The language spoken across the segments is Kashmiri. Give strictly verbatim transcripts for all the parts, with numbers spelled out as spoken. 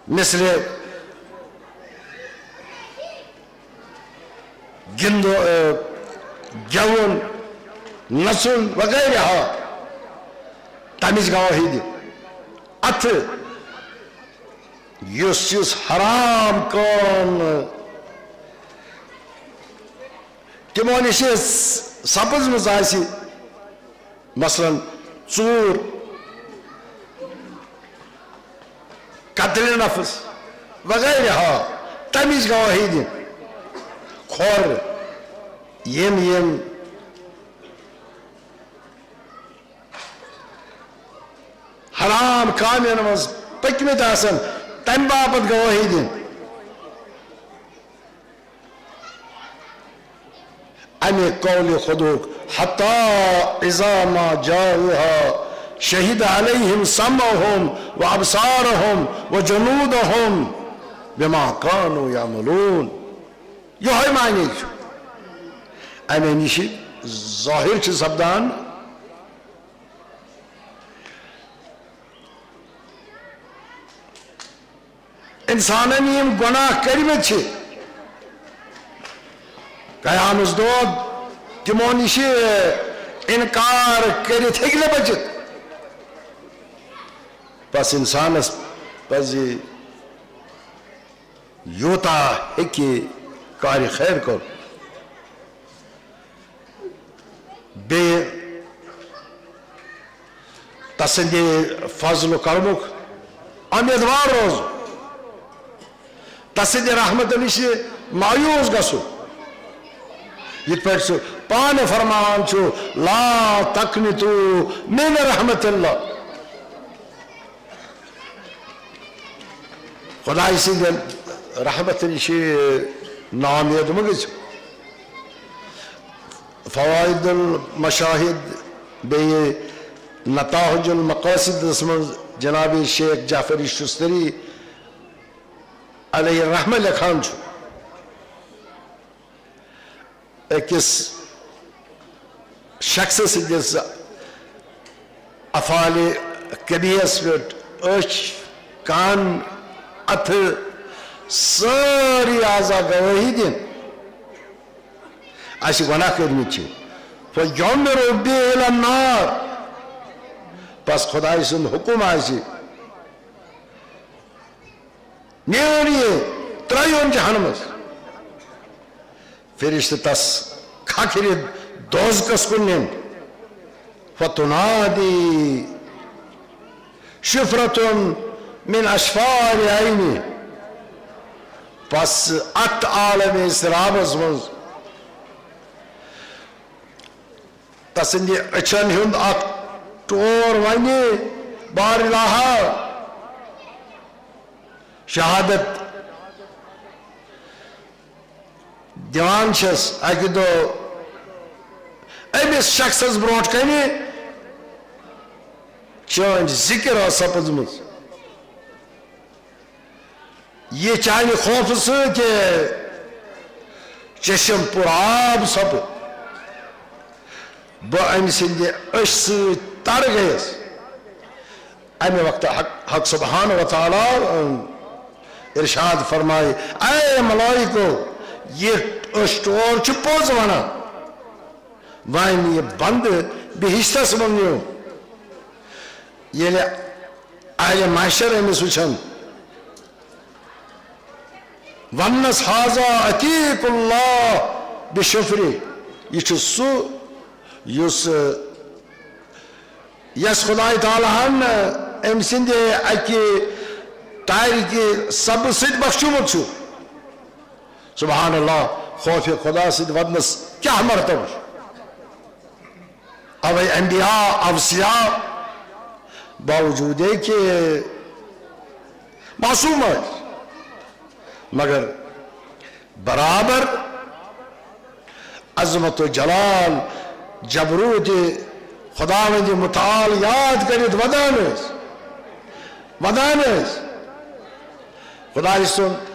مثل گِنٛدُن، گٮ۪وُن، نژُن وغیرہ، تمِچ گواہی دِنۍ۔ اتھٕ یُس یُس حرام کٲم تِمو نِش سپٕزمٕژ آسہِ، مثلاً ژوٗر، قتل نفس وغیرہ، تمِچ گواہی دِنۍ۔ کھۄر، یِم یِم حرام کامٮ۪ن منٛز پٔکمٕتۍ آسن، تمہِ باپتھ گواہی دِنۍ۔ امہِ قولِ خودُک، حتی اذا ما جاؤها شہد علیہم سمعہم و ابصارہم و جلودہم بما کانوا یعملون۔ یہوے معنی چھُ۔ امہِ نِش ظٲہِر چھُ سپدان انسانن یِم گۄناہ کٔرمٕتۍ چھِ، قیامس دۄہ تِمو نِش انکار کٔرِتھ ہیٚکہِ نہٕ بٔچِتھ۔ بس انسانس پزِ یوٗتاہ ہیٚکہِ کارِ خیر کوٚر۔ بیٚیہِ تسٕنٛدِ فضل و کرمُک اُمیدوار روزُن، تسٕنٛدِ رحمتہٕ نِش مایوٗس گژھُن۔ یِتھ پٲٹھۍ سُہ پانہٕ فرماوان چھُ، "لا تقنطوا من رحمت اللہ۔" خدای سٕنٛدِ رحمتہٕ نِش ناامید مہٕ گٔژھِو۔ فوائد المشاہد بیٚیہِ نتائج المقاصدس منٛز جناب شیخ جعفر شستری علیہ الرحمہ لیکھان چھُ، أکِس شخص سٕنٛدِس افعالِ قبیحس پٮ۪ٹھ أچھ، کان، اتھٕ، سٲری اعضا گوٲہی دِن، اسہِ گۄناہ کٔرمٕتۍ چھِ۔ فیؤمر بہ الی النار، بس خدایہِ سُنٛد حُکُم آسہِ، نیرُن یہِ، ترٛٲیُن جہنمس۔ فرشتہٕ تس کھکھرِ دوزخس کُن نِن۔ فتنادی شفرة من اشفار عینی۔ پس اتھ عالمِ سرابس منٛز تسٕنٛدِ أچھن ہُنٛد اکھ ٹور ونہِ، بار الہا، شہادت دِوان چھس اکہِ دۄہ أمِس شخصس برونٛٹھ کنہِ، چٲنۍ ذکر ٲس سپٕزمٕژ۔ یہِ چانہِ خوفہٕ سۭتۍ چشم پُر آب سپُد۔ بہٕ أمۍ سٕنٛدِ أچھ سۭتۍ تر گٔیَس۔ اَمہِ وقتہٕ حق، حق سبحانہ و تعالیٰ، اۭں، ارشاد فرمایہِ، اے ملائکو، یہِ أچھ ٹور چھُ پوٚز وَنان۔ وۄنۍ یہِ بندٕ بہشتس منٛز نیوٗ۔ ییٚلہِ اہلِ محشر أمِس وٕچھن، وننس، "ھذا عتیق اللہ بشفری"، یہِ چھُ سُہ یُس، یس خدای تعالیٰ ہن أمۍ سٕنٛدِ اکہِ ٹارِ کہِ سبہٕ سۭتۍ بخشومُت چھُ۔ سبحان اللہ، خوفِ خدا سۭتۍ ودنس کیٛاہ مرتبہٕ چھُ؟ اوے انبیاء، اوصیاء، باوجود کہ معصوم ٲسۍ، مگر برابر عظمت و جلال، جبروت خداوند متعال یاد کٔرِتھ ودان ٲسۍ، ودان ٲسۍ۔ خدایہِ سُنٛد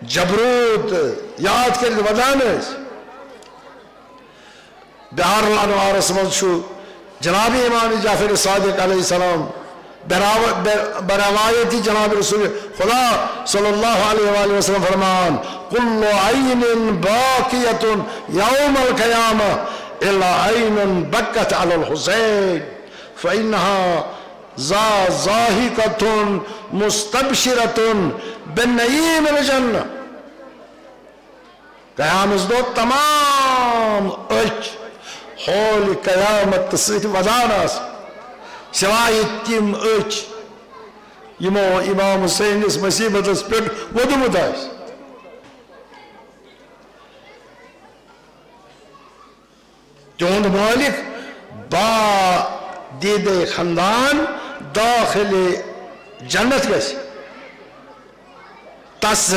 جبروت یاد کٔرِتھ ودان ٲسۍ۔ بحار الانوارس منٛز چھُ جناب امام جعفر صادق علیہ السلام بروایت جناب رسول خدا صلی اللہ علیہ وآلہ وسلم فرمان: "کل عین باکیۃ یوم القیامہ الا عین بکت علی الحسین فانہا ضاحکۃ مستبشرۃ بنعیم الجنہ۔" قیامس دۄہ تمام أچھ ہول قیامت سۭتۍ ودان آسہٕ، سوائے تِم أچھ یِمو امام حسینس مصیبتس پٮ۪ٹھ ووٚدمُت آسہِ۔ تِہُنٛد مٲلِک با دیدے خاندان داخل جنت گژھِ۔ تس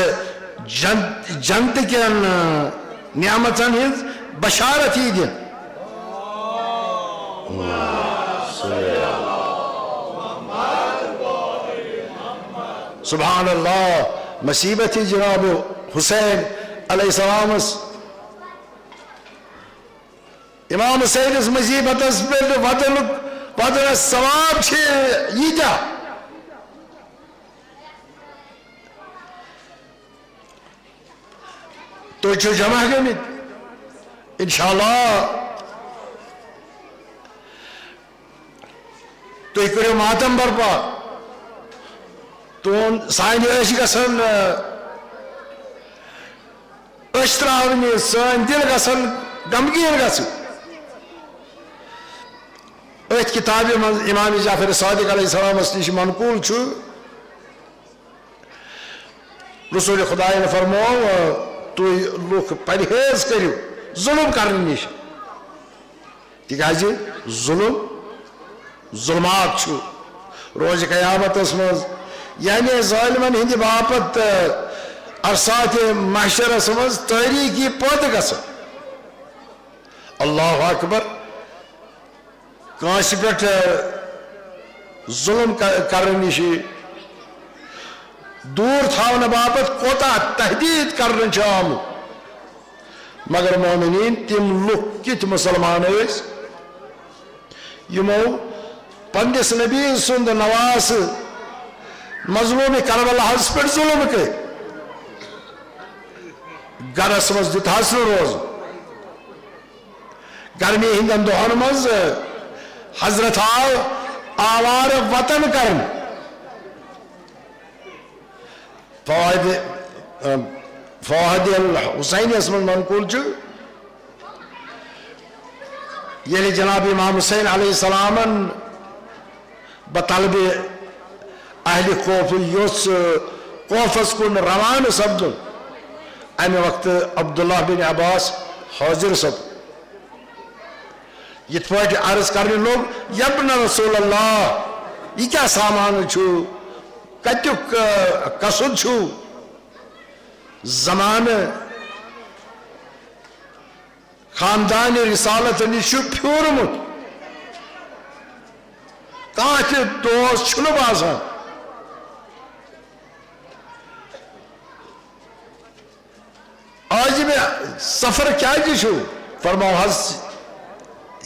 جن-، جنت کٮ۪ن نعمتن ہٕنٛز بشارت یی دِنہٕ۔ سبحان اللہ، مصیبت جناب حسین علیہ السلامس۔ امام حسینس مصیبتس پٮ۪ٹھ ودنُک، ودنس ثواب چھِ ییٖتیٛاہ۔ تُہۍ چھِو جمع گٔمٕتۍ؟ انشاءاللہ تُہۍ کٔرِو ماتم برپا۔ تُہُنٛد، سانہِ أچھ گژھن، أچھ ترٛاونہِ، سٲنۍ دِل گژھن غمگیٖن گژھٕنۍ۔ أتھۍ کِتابہِ منٛز امام جعفر صادق علیہ السلامس نِش منقول چھُ، رسول خدایَن فرموو، "تُہۍ لُکھ پرہیز کٔرِو ظلم کرنہٕ نِش، تِکیازِ ظلم، ظلمات چھُ روزِ قیامتس منٛز، یعنی ظالمن ہٕنٛدِ باپتھ عرصاتِ محشرس منٛز تٲریٖکی پٲدٕ گژھان۔" اللہ اکبر۔ کٲنٛسہِ پٮ۪ٹھ ظلم ک-، کرنہٕ نِش دوٗر تھاونہٕ باپتھ کوتاہ تحدید کرنہٕ چھُ آمُت۔ مگر مومنین، تِم لُکھ کِتھۍ مسلمان ٲسۍ یِمو پننِس نبی سُنٛد نواسہٕ مظلوم کربلاہس پٮ۪ٹھ ظلم کٔرۍ؟ گرس منٛز دیُت حس نہٕ روزُن۔ گرمی ہٕنٛدٮ۪ن دۄہن منٛز حضرت آو آوارٕ وطن کرنہٕ۔ فوائد، فوائد الحسینیس منٛز منقول چھُ، ییٚلہِ جناب امام حسین علیہ السلامن بطلبِ اہلِ کوفہٕ یوٚژھ کوفس کُن روانہٕ سپدُن، امہِ وقتہٕ عبداللہ بن عباس حٲضِر سپُد۔ یِتھ پٲٹھۍ عرض کرنہِ لوٚگ، "یبن رسول اللہ، یہِ کیٛاہ سامان چھُ؟ کتیُک، آ، قصد چھُ؟" زمانہٕ خاندانِ رسالت نِش چھُ پھیوٗرمُت۔ کانٛہہ تہِ دوست چھُنہٕ باسان۔ عازمِ سفر کیٛازِ چھُو؟ فرماو حض،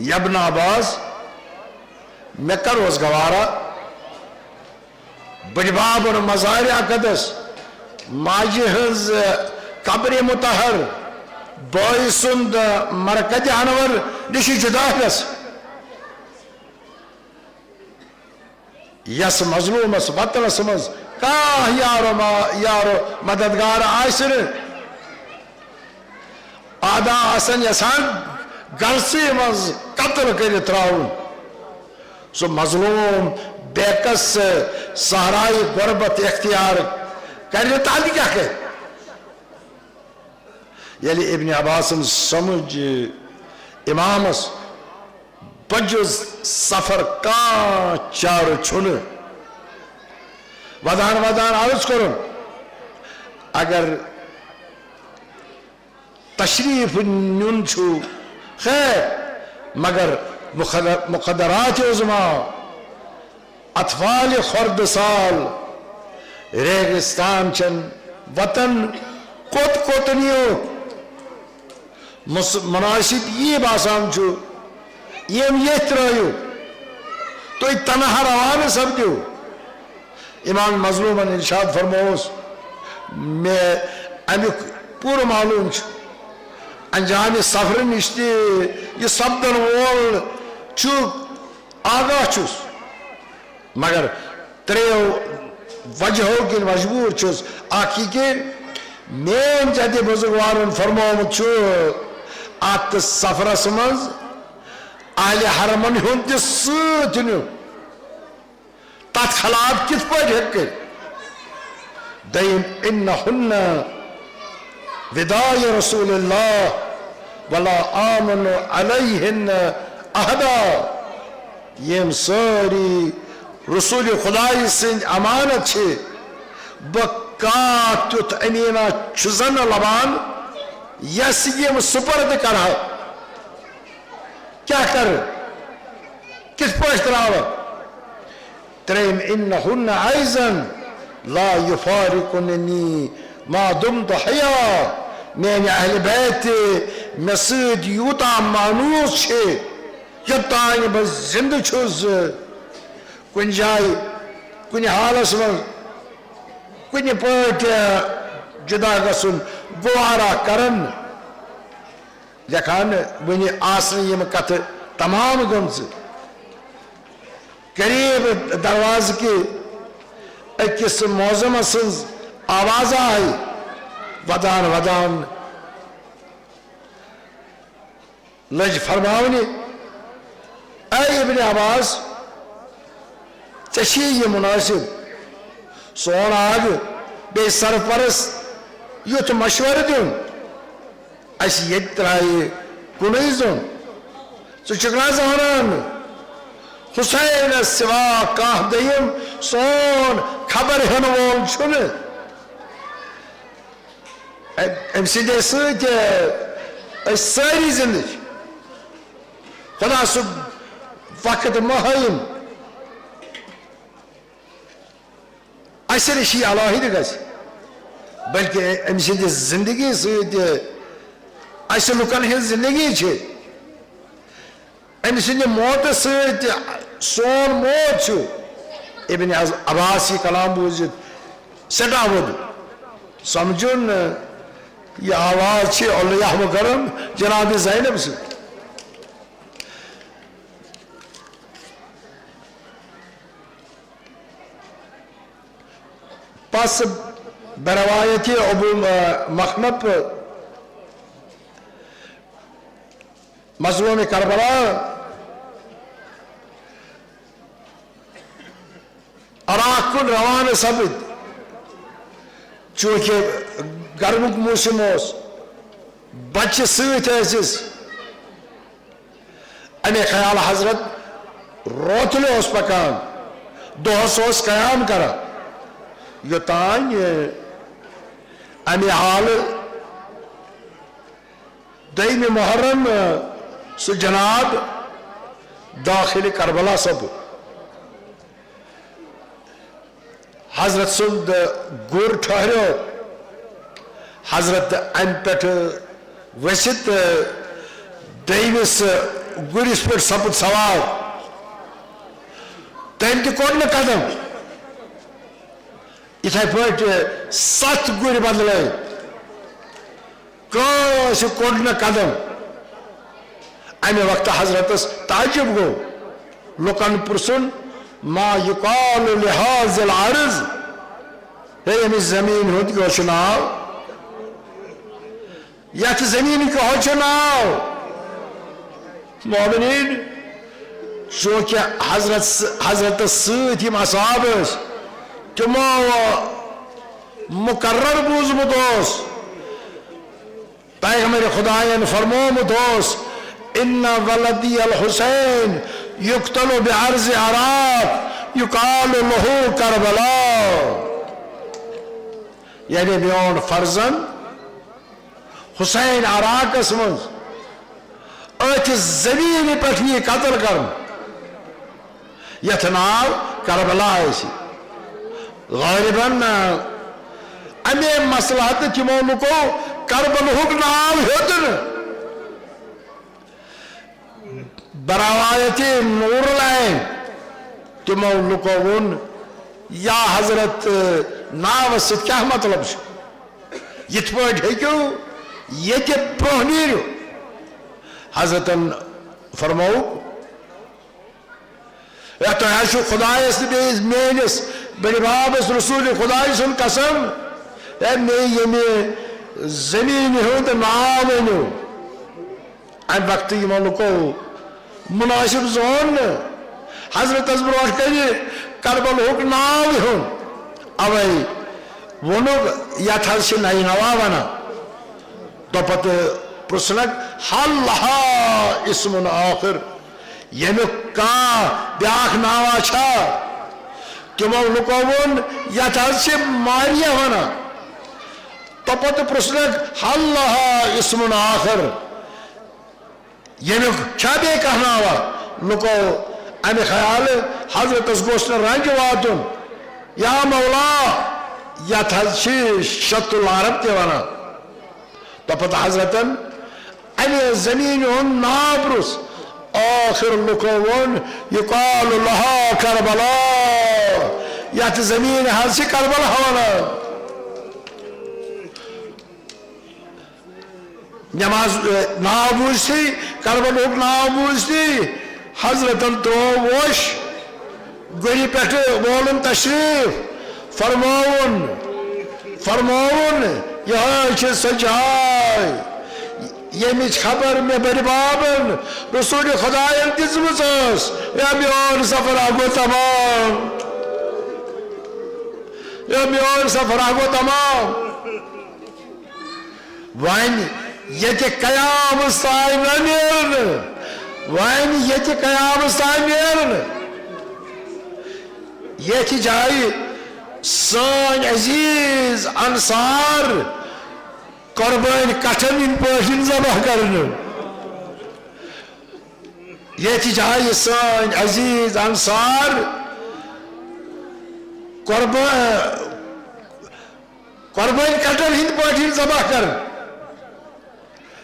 یبن عباس، مےٚ کر اوس گوارا بٔڈِ بابُن مزارِ اقدس، ماجہِ ہٕنٛز قبرِ مطہر، بٲے سُنٛد مرقدِ انور نِش جُدا گژھُن۔ یس مظلومس وطنس منٛز کانٛہہ یارو ما-، یارو مددگار آسہِ نہٕ، اعدا آسن یژھان گرسٕے منٛز قتل کٔرِتھ ترٛاوُن۔ سُہ مظلوم بیکس صحرائے غربت اختیار کرِ نہٕ، تہٕ اَدٕ کیٛاہ کرِ؟ ییٚلہِ ابن عباسن سمجھ امامس بجز سفر کانٛہہ چارٕ چھُنہٕ، ودان ودان عرض کوٚرُن، اگر تشریف نیُن چھُ خیر، مگر مقدر-، مقدرات عظمیٰ، اطفالِ خردسال، ریگستان چن وطن کوٚت کوٚت نیوکھ؟ مس-، مناسب یی باسان چھُ، یِم ییٚتھۍ ترٲیِو، تُہۍ تنہا روانہٕ سپدِو، امام مظلومن ارشاد فرمووس، مےٚ امیُک پوٗرٕ معلوم چھُ، انجام سفرٕ نِش تہِ یہِ سپدن وول چھُ، آگاہ چھُس، مگر ترٛیٚیو وجہو کِنۍ مجبوٗر چھُس۔ اکھ یہِ کہِ میٲنۍ جدِ بزرگوارن فرمومُت چھُ، اتھ سفرس منٛز اہلِ حرمن ہُنٛد تہِ سۭتۍ نیُن۔ تتھ خلاف کِتھ پٲٹھۍ ہیٚکہِ کٔرِتھ؟ دوٚیِم، انہن وداع رسول اللہ ولا آمن علیہن احدا۔ یِم سٲری رسول خدایہِ سٕنٛدۍ امانت چھِ، بہٕ کانٛہہ تیُتھ امیٖنا چھُس نہٕ لبان یس یِم سپرد کرٕ ہا۔ کیٛاہ کرٕ؟ کِتھ پٲٹھۍ ترٛاوٕ؟ ترٛیٚیِم، انہن ایضا لا یفارقنی ما دمت حیا۔ میانہِ اہل بیت تہِ مےٚ سۭتۍ یوٗتاہ مانوس چھِ، یوٚتام بہٕ زندٕ چھُس، کُنہِ جایہِ، کُنہِ حالس منٛز، کُنہِ پٲٹھۍ جدا گژھُن گوارا کرن۔ لیکھان، وُنہِ آسہٕ نہٕ یِم کتھٕ تمام گٔمژٕ۔ قریب دروازٕ کہِ أکِس معزمس سٕنٛز آواز آیہِ ودان ودان۔ لٔج فرماونہِ، اے ابن عباس، ژےٚ چھے یہِ مناسب سون آگہٕ بیٚیہِ سرپرست یُتھ مشورٕ دیُن؟ اسہِ ییٚتہِ ترٛایہِ کُنُے زوٚن۔ ژٕ چھُکھ نا زانان، حسینس سوا کانٛہہ دوٚیِم سون خبر ہٮ۪ن وول چھُنہٕ؟ أمۍ سٕنٛدے سۭتۍ أسۍ سٲری زِندٕ چھِ۔ خدا سُنٛد وقت مہ ہٲیِن اَسہِ نِش یہِ علاحدٕ گژھِ، بلکہِ أمۍ سٕنٛدِ زِندگی سۭتۍ اَسہِ لُکن ہٕنٛز زِندگی چھِ۔ أمۍ سٕنٛدِ موتہٕ سۭتۍ سون موت چھُ۔ ابن عز-، عباس یہِ کلام بوٗزِتھ سٮ۪ٹھاہ ووٚد۔ سمجھُن، یہِ آواز چھِ اللہ محکرم جناب زینب سٕنٛز۔ پس بروایت ابو، آ، مخنف مظلوم کربلا عراق کُن روانہٕ سپٕدۍ۔ چوٗنٛکہِ گرمُک موسم اوس، بچہِ سۭتۍ ٲسِس، اَمے خیال حضرت روتلہِ اوس پکان، دۄہس اوس قیام کران، یوٚتام امہِ حالہٕ دوٚیمہِ محرم سُہ جناب داخل کربلا سپُد۔ حضرت سُنٛد گُر ٹھہریو۔ حضرت اَمہِ پٮ۪ٹھٕ ؤسِتھ دوٚیمِس گُرِس پٮ۪ٹھ سپُد سوار۔ تٔمۍ تہِ کوٚڑ نہٕ قدم۔ یِتھے پٲٹھۍ ستھ گُرۍ بدلٲے۔ کٲنٛسہِ کوٚڑ نہٕ قدم۔ اَمہِ وقتہٕ حضرتس تعجب گوٚو۔ لُکن پرٛژھُن، "ما یقال لہذا الارض؟" ہے، أمِس زٔمیٖن ہُنٛد کیٛاہ چھُ ناو؟ یَتھ زٔمیٖن کیٛاہ چھُ ناو؟ مومنیٖن، چوٗنٛکہِ حضرت، حضرتس سۭتۍ یِم اصحاب ٲسۍ، تِمو مُقرر بوٗزمُت اوس، پیغمبر خدایَن فرمومُت اوس، "ان ولدی الحسین یقتل بارض عراق یقال لہ کربلا"۔ یعنی میون فرزند حسین عراقس منٛز أتھۍ زمینہِ پٮ۪ٹھ یی قتل کرنہٕ، یتھ ناو کربلا آسہِ۔ غالباً امے مسلہٕ تہٕ تِمو لُکو کربلہُک ناو ہیوٚت نہٕ۔ برایت نور العین، تِمو لُکو ووٚن، یا حضرت، ناوس سۭتۍ کیٛاہ مطلب چھُ؟ یِتھ پٲٹھۍ ہیٚکِو، ییٚتہِ برٛونٛہہ نیٖرِو۔ حضرتن فرمووُکھ، "ہے، تۄہہِ حظ چھُو خۄدایس تہٕ بیٚیِس میٲنِس بٔڈِ بابس رسول خۄدایہِ سُنٛد قسم، ہے، مےٚ ییٚمہِ زٔمیٖنہِ ہُنٛد ناو ؤنِو۔" امہِ وقتہٕ یِمو لُکو مناسب زون نہٕ حضرتس برونٛٹھ کنہِ کربلہُک ناو ہیوٚن۔ اوے ووٚنُکھ، یتھ حظ چھِ نینوا ونان۔ دوٚپتہٕ پرژھنکھ، "ہل لہا اسم آخر؟" ییٚمیُک کانٛہہ بیاکھ ناوا چھا؟ تِمو لُکو ووٚن، "یتھ حظ چھِ ماریا ونان۔" دوٚپتہٕ پرژھنکھ، "ہل لہا اسم آخر؟" ییٚمیُک چھا بیٚیہِ کانٛہہ ناوا؟ لُکو امہِ خیالہٕ حضرتس گوٚژھ نہٕ رنجہِ واتُن۔ یا مولا، یتھ حظ چھِ شتُ العرب تہِ ونان۔ دوٚپتہٕ حضرتن، امہِ زٔمیٖنہِ ہُنٛد ناو پرُژھ۔ ٲخر لُکو ووٚن، "یقال لہا کربلا۔" یتھ زٔمیٖنہِ حظ چھِ کربلا ونان۔ نماز، اه، ناو بوٗزتھٕے، کربلہُک ناو بوٗزتھٕے، حضرتن ترٛوو ووش، گُرِ پٮ۪ٹھٕ وولُن تشریف، فرمووُن، فرمووُن، یِہوٚے چھِ سۄ جاے، ییٚمِچ خبر مےٚ بٔڈِ بابن رسول خۄدایَن دِژمٕژ ٲس۔ یا میون سفر ہا گوٚو تمام، یا میون سفر ہا گوٚو تمام۔ وۄنۍ ییٚتہِ قیامس تام نہ نیرنہٕ، وۄنۍ ییٚتہِ قیامس تام نیرنہٕ، ییٚتہِ جایہِ سٲنۍ عزیز انصار قربٲنۍ کٹھن ہٕنٛدۍ پٲٹھۍ ذبح کرنہٕ۔ ییٚتہِ جایہِ سٲنۍ عزیز انصار قربٲ-، قربٲنۍ کٹھن ہٕنٛدۍ پٲٹھۍ ذبح کرن۔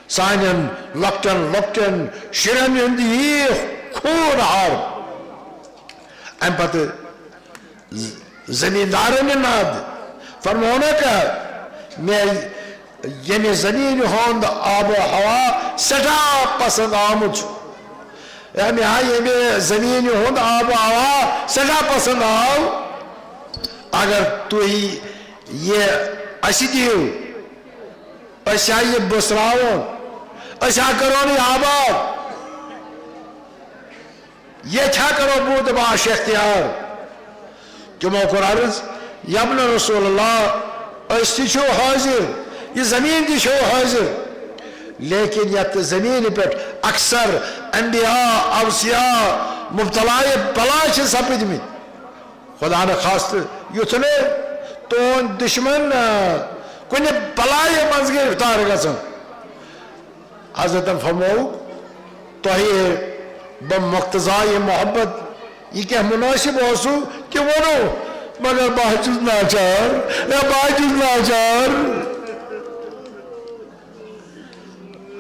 سانٮ۪ن لۄکٹٮ۪ن لۄکٹٮ۪ن شُرٮ۪ن ہُنٛد یی خوٗن ہار۔ امہِ پتہٕ ز-، زمیٖندارن یہِ ناد، فرمونکھ، مےٚ ییٚمہِ زمیٖنہِ ہُنٛد آب و ہوا سٮ۪ٹھاہ پسنٛد آمُت چھُ۔ ہے، مےٚ ہا ییٚمہِ زمیٖنہِ ہُنٛد آب و ہوا سٮ۪ٹھاہ پسنٛد آو۔ اگر تُہۍ یہِ اَسہِ دِیِو، أسۍ ہا یہِ بٔسراوو، أسۍ ہا کرون یہِ آباد۔ ییٚتہِ ہا کرو بہٕ تہٕ باش اختیار۔ تِمو کوٚر عرض، یَبنہٕ رسول اللہ، أسۍ تہِ چھِو حٲضِر، یہِ زٔمیٖن تہِ چھِو حٲضِر، لیکن یَتھ زٔمیٖنہِ پٮ۪ٹھ اکثر انبیاء، اوصیاء مبتلائے بلا چھِ سپٕدمٕتۍ۔ خدا نخواستہٕ یُتھ نہٕ تُہُنٛد دُشمن، آ، کُنہِ بلایہِ منٛز گرفتار گژھن۔ حضرتن فرموو، "تۄہہِ بہٕ مقتضایہِ محبت یہِ کیٛاہ مناسب اوسوٕ تہِ ووٚنوٕ، مگر بہٕ ہا چھُس ناچار، ہے، بہٕ ہا چھُس ناچار۔"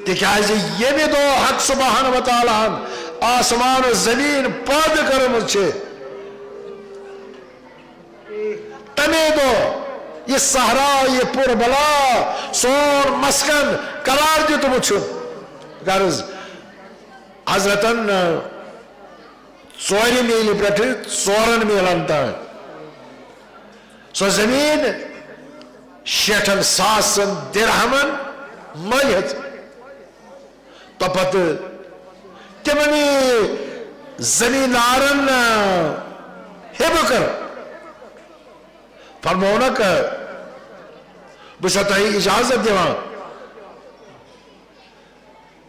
تِکیٛازِ ییٚمہِ دۄہ حق سبحانہ و تعالیٰ ہن آسمان و زمیٖن پٲدٕ کٔرمٕژ چھِ، تَمے دۄہ یہِ صحرا، یہِ پُر بلا، سون مسکن قرار دیُتمُت چھُ۔ غرض، حضرتن، آ، ژورِ میٖلہِ پٮ۪ٹھٕ ژورن میٖلن تام سۄ زٔمیٖن شیٹھن ساسن درہمن مٔلۍ ہیٚژ۔ تہٕ پتہٕ تِمنٕے زمیٖندارن، آ، ہیبہٕ کٔر۔ فرمونکھ، بہٕ چھُسا تۄہہِ اجازت دِوان،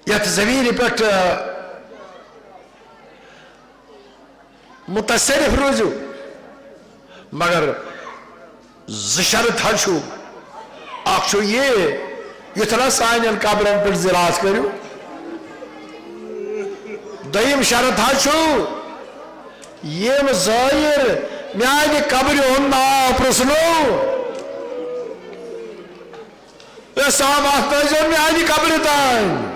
یتھ زمیٖنہِ پٮ۪ٹھ، آ، متصرف روٗزِو، مگر زٕ شرط حظ چھُو۔ اکھ چھُ یہِ، یُتھ نہ سانٮ۪ن قبرن پٮ۪ٹھ زِراعت کٔرِو۔ دوٚیِم شرط حظ چھُ، یِم زٲیِر میانہِ قبرِ ہُنٛد ناو پرٛژھنو، اے صاحب، اتھ ترٲیزیو میانہِ قبرِ تام۔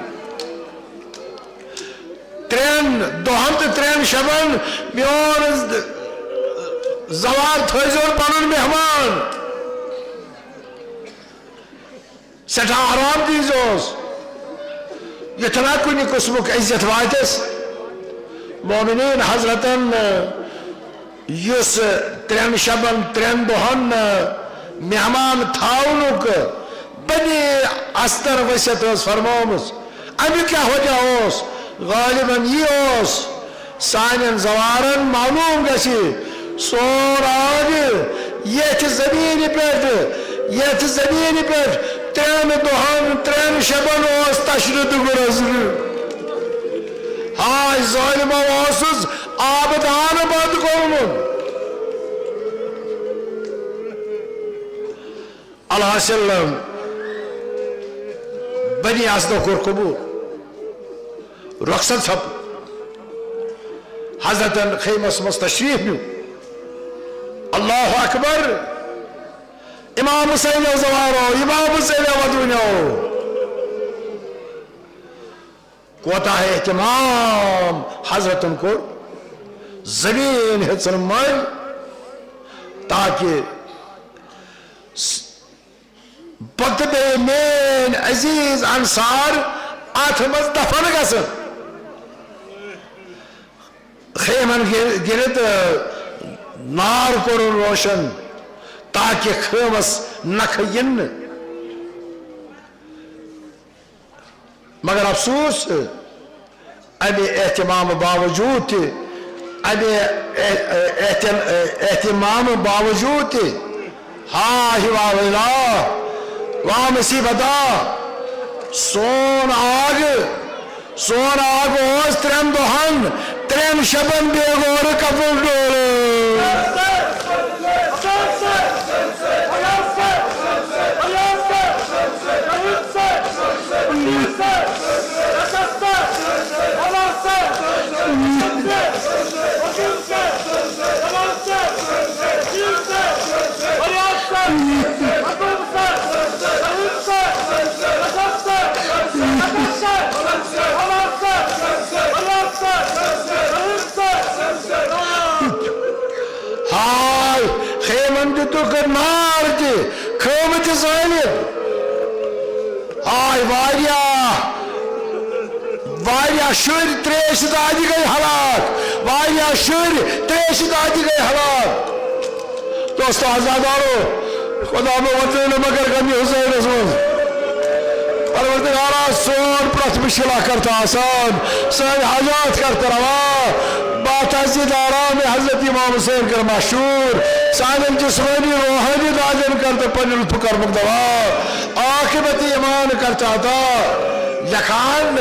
ترٛٮ۪ن دۄہن تہٕ ترٛٮ۪ن شبن میون زوار تھٲیزیون پنُن مہمان، سٮ۪ٹھاہ آرام دیٖزیوس، یُتھ نہ کُنہِ قٕسمُک اذیت واتٮ۪س۔ مومنین حضرتن یُس ترٛٮ۪ن شبن، ترٛٮ۪ن دۄہن مہمان تھاونُک بنی استر ؤسیت ٲس فرمٲومٕژ، اَمیُک کیٛاہ وجہ اوس؟ غالباً یی اوس، سانٮ۪ن زوارن معلوم گژھِ، سون آگ یتھ زمینہِ پٮ۪ٹھ، یتھ زمینہِ پٮ۪ٹھ ترٛٮ۪ن دۄہن، ترٛٮ۪ن شبن اوس تشرد گرزنہٕ۔ ہاے ظالمو، اوسُس آبہٕ دانہٕ بنٛد کوٚرمُت۔ الحاصل، بنی اسدو کوٚر قبول۔ رخصت سپُد۔ حضرتن خیمس منٛز تشریف نیوٗ۔ اللہ اکبر۔ امام حسین زوارو، امام حسین ودونیو۔ کوتاہ اہتمام حضرتن کوٚر۔ زمین ہیژن مٔلۍ، تاکہ س-، بہٕ تہٕ بیٚیہِ میٲنۍ عزیز انصار اتھ منٛز دفن گژھن۔ خیمن گِر-، گِرد نار کوٚرُن روشن، تاکہ خیمس نکھٕ یِن نہٕ۔ مگر افسوس، امہِ اہتمام باوجود تہِ، امہِ اہ-، اہتم-، اہتمام باوجود تہِ، ہا ہوا ویلا، وا مصیبتا، سون آگ، سون آگ اوس ترٛٮ۪ن دۄہن، ترٛٮ۪ن شبن بے غور کپُر ڈولہٕ۔ ہاے، خیمن دِتُکھ نار تہِ، خٲمہٕ تہِ زٲلِتھ۔ ہاے، واریاہ، واریاہ شُرۍ تریشہِ دادِ گٔے ہلاک، واریاہ شُرۍ تریشہِ دادِ گٔے ہلاک۔ دوستو عزادارو، خدا مےٚ وۄتلٲے نہٕ مگر غمِ حسینس منٛز۔ پروردگارا، سون پرٛٮ۪تھ مُشکلہ کر تہٕ آسان، سٲنۍ حاجات کر تہٕ روا۔ بات عزیز آرام حضرت امام حسین کر مشہور، سانٮ۪ن جسمٲنی روحٲنی دادٮ۪ن کر تہٕ پننہِ لطفہٕ کرمُک دوا۔ عاقبت ایمان کر تہٕ عطا۔ لیکھان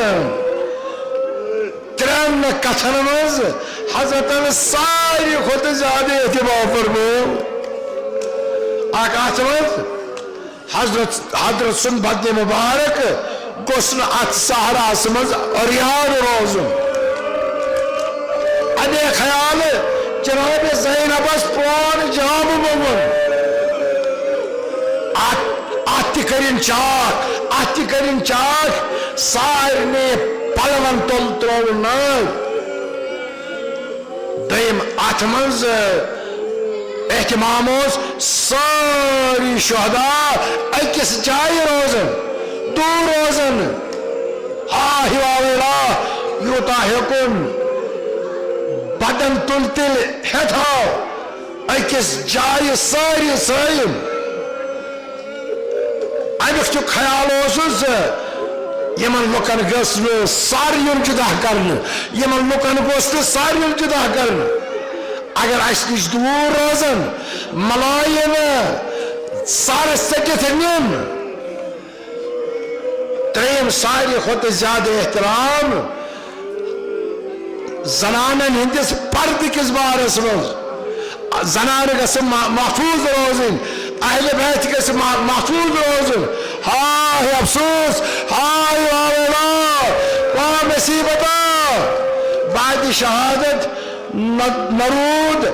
ترٛٮ۪ن کتھن منٛز حضرتن ساروی کھۄتہٕ زیادٕ اہتمام فرموو۔ اکھ اتھ منٛز حضرت، حضرت سُنٛد بدنِ مبارک گوٚژھ نہٕ اتھ صحراہس منٛز عریان روزُن۔ امے خیال جناب زینبس پرون جامہٕ موٚمُن۔ اتھ، اتھ تہِ کٔرِن چاک، اتھ تہِ کٔرِن چاک، سارنٕے پلون تل ترٛووُن نار۔ دوٚیِم، اتھ منٛز اہتمام اوس سٲری شہدا أکِس جایہِ روزان، دوٗر روزان۔ ہا ہوا ویلا، یوٗتاہ ہیوٚکُن بدن تُل تیٚلہِ ہٮ۪تھ ہاو أکِس جایہِ سٲری سٲلِم۔ امیُک چھُ خیال اوسُس زِ یِمن لُکن گٔژھ نہٕ سر یُن جدا کرنہٕ، یِمن لُکن گوٚژھ نہٕ سر یُن جدا کرنہٕ۔ اگر اسہِ نِش دوٗر روزن، ملایہِ نہٕ سر ژٔٹِتھ نِن۔ ترٛیٚیِم، ساروی کھۄتہٕ زیادٕ احترام زنانن ہٕنٛدِس پردٕ کِس بارس منٛز۔ زنانہٕ گژھٕ ما-، محفوظ روزٕنۍ، اہل بیت گژھٕ ما-، محفوظ روزُن۔ ہاے افسوس، ہاے واویلا، وا مصیبتا۔ بعد شہادت نہ، نہ روٗد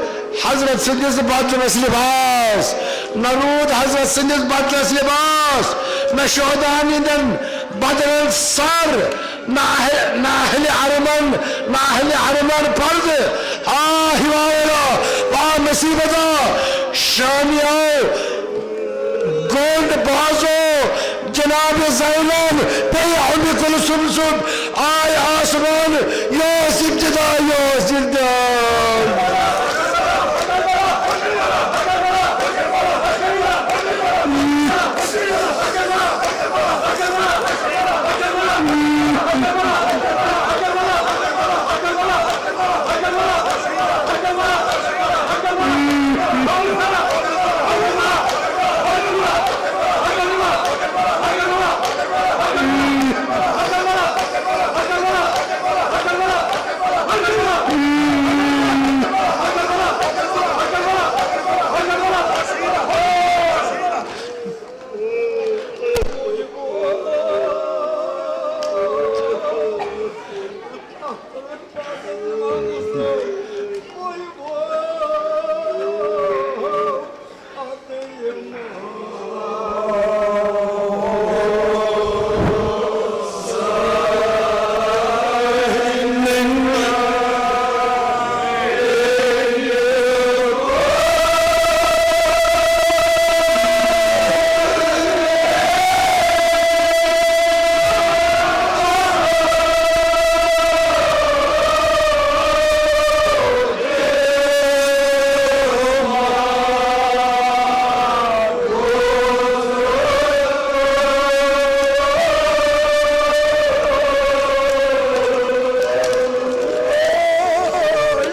حضرت سٕنٛدِس بدنس لباس، نہ روٗد حضرت سٕنٛدِس بدنس لباس، نہ شہداہن ہٕنٛدٮ۪ن بدنن سر، ناہل، ناہل ارمن، ناہل ارمن پردٕ۔ آہ واولا، واہ مصیبتا، شامی آو۔ گونڈ بازو، جناب زینب، بیٚیہِ اُمہِ کلثوم سُنٛد آے آسمان، یہِ اوس ابتدا، یہِ اوس ابتدا۔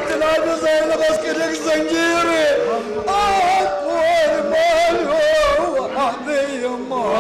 جناب زینبس کٔرِکھ زنجیٖرٕ۔ آ، کورِ مالیو، آ، بیٚیہِ ما۔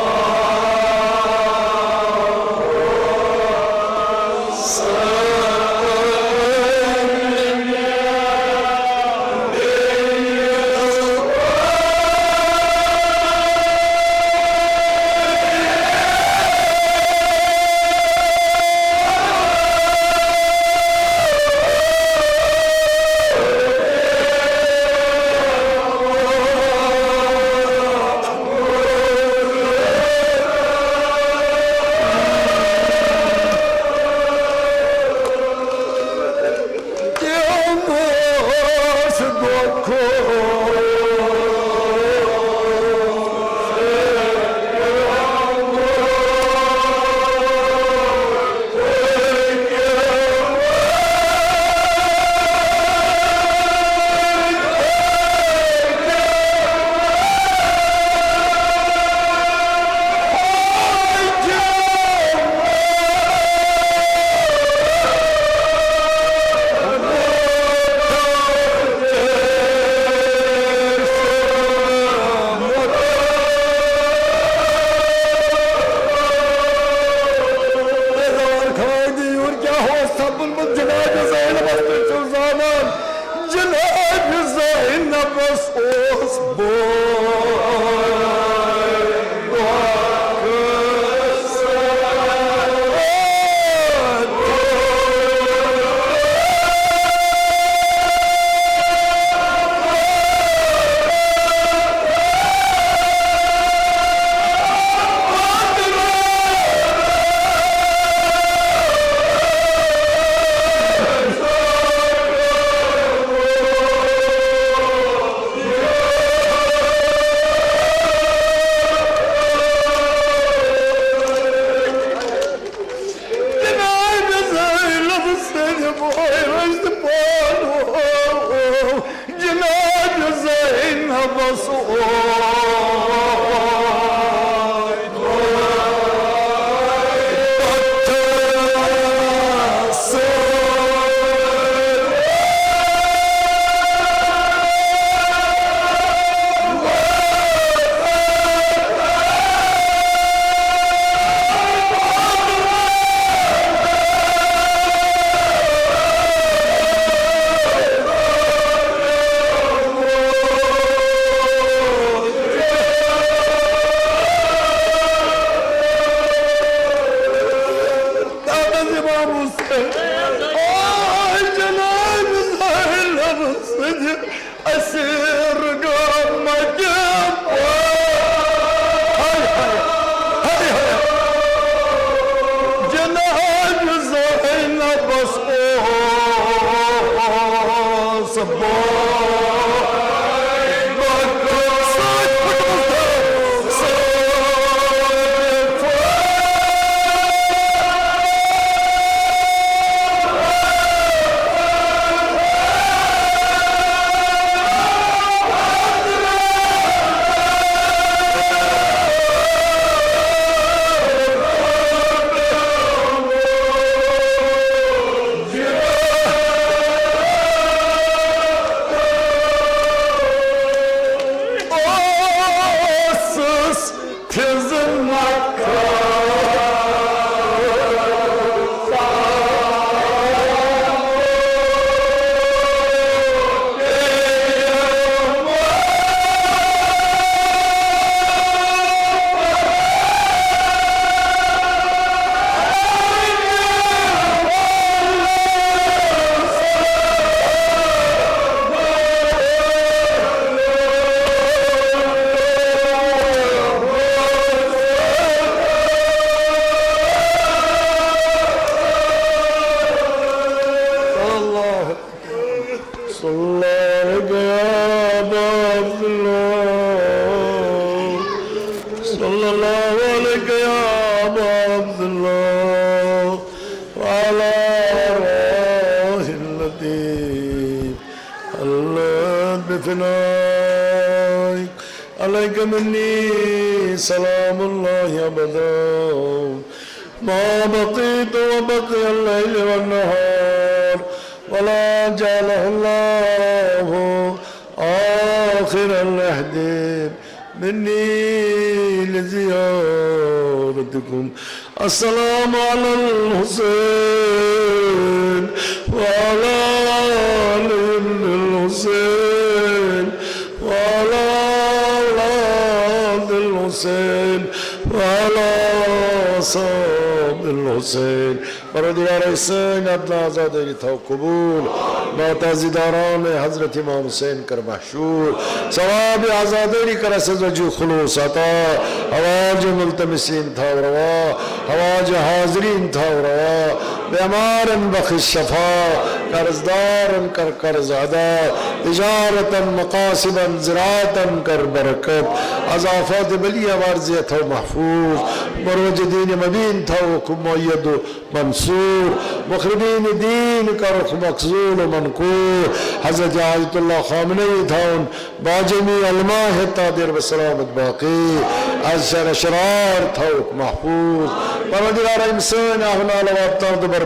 یور کیٛاہ اوس سپُدمُت جناب زینبس، تُہۍ چھِو زانان، جناب زینبس اوس بوے۔ اوسُس تھِزٕ مکہ۔ اللہ۔ صلى الله عليك يا أبا عبد الله، صلى الله عليك يا أبا عبد الله، وعلى آل الروح التي حلت بفنائك، عليك مني سلام الله أبدا، ما بقيت وبقي الليل والنهار، ولا جعله الله آخر العهد مني لزيارتكم. السلام على الحسين وعلى آل ابن الحسين وعلى أولاد الحسين وعلى أصحاب الحسين. پروردگارا، سٲنۍ ادنیٰ عزادٲری تھاو قبول۔ ناتازیداران حضرت امام حسین کر مشہور۔ ثواب عزادٲری کر اسہِ وجہ خلوص عطا۔ حوائج ملتمسین تھاو روا۔ حوائج حاضرین تھاو روا۔ بیمارن بخش شفا۔ قرض دارن کر قرض ادا۔ تجارتن، مقاصدن، زراعتن کر برکت۔ از آفات بلیہ و ارضیہ تھاو محفوظ۔ بروج دین مبین تھاو حکم مؤید و منصور، مخربین دین کرخ مخذول و منکور۔ حضرت آیت اللہ خامنہ ای تھاون با جمیع علماء حتی دیر بسلامت باقی۔ از شر اشرار تھاوک محفوظ۔ پروردگار، ام سٲنۍ آہ و نالہ واتناو تہٕ بر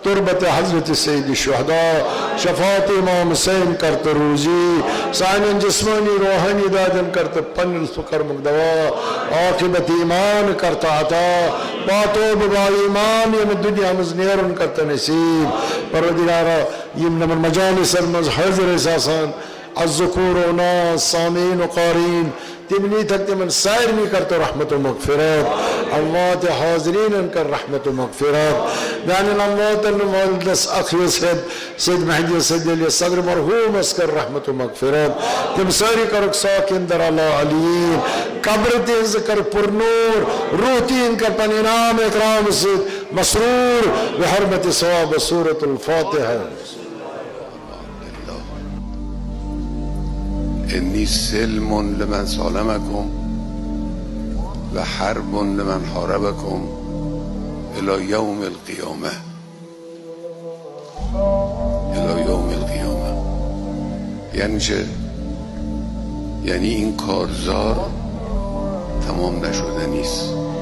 تربت حضرت سید الشہداء، شفاعت امام حسین کر تہٕ روزی۔ سانٮ۪ن جسمانی روحانی دادٮ۪ن کر تہٕ پننہِ لطف کرمک دوا۔ عاقبت ایمان کر تہٕ عطا۔ پاتو ببا ایمان ییٚمہِ دُنیا منٛز نیرُن کر تہٕ نصیب۔ پروردگارا، یِم نمن مجالسن منٛز حٲضِر ٲسۍ آسان، الذکور و اناث، سامعین و قارئین، تِم نیٖتھکھ تِمن سارنٕے کر تہٕ رحمت و مغفرت۔ اموات حاضرینن کر رحمت و مغفرت۔ میانٮ۪ن امواتن والدس اخیس ہیٚتھ سید مہدی سید علی صدر مرحومس کر رحمت و مغفرت۔ تِم سٲری کرُکھ ساکن در اعلیٰ علیین۔ قبر تِہنٛز کر پُرنور۔ روح تِہنٛد کر پننہِ انعام اکرام سۭتۍ مسرور۔ بحرمت ثواب سورة الفاتحة۔ إني سلم لمن سالمكم وحرب لمن حاربكم إلى يوم القيامة. إلى يوم القيامة. یعنی چه؟ یعنی این کارزار تمام نشدنی است.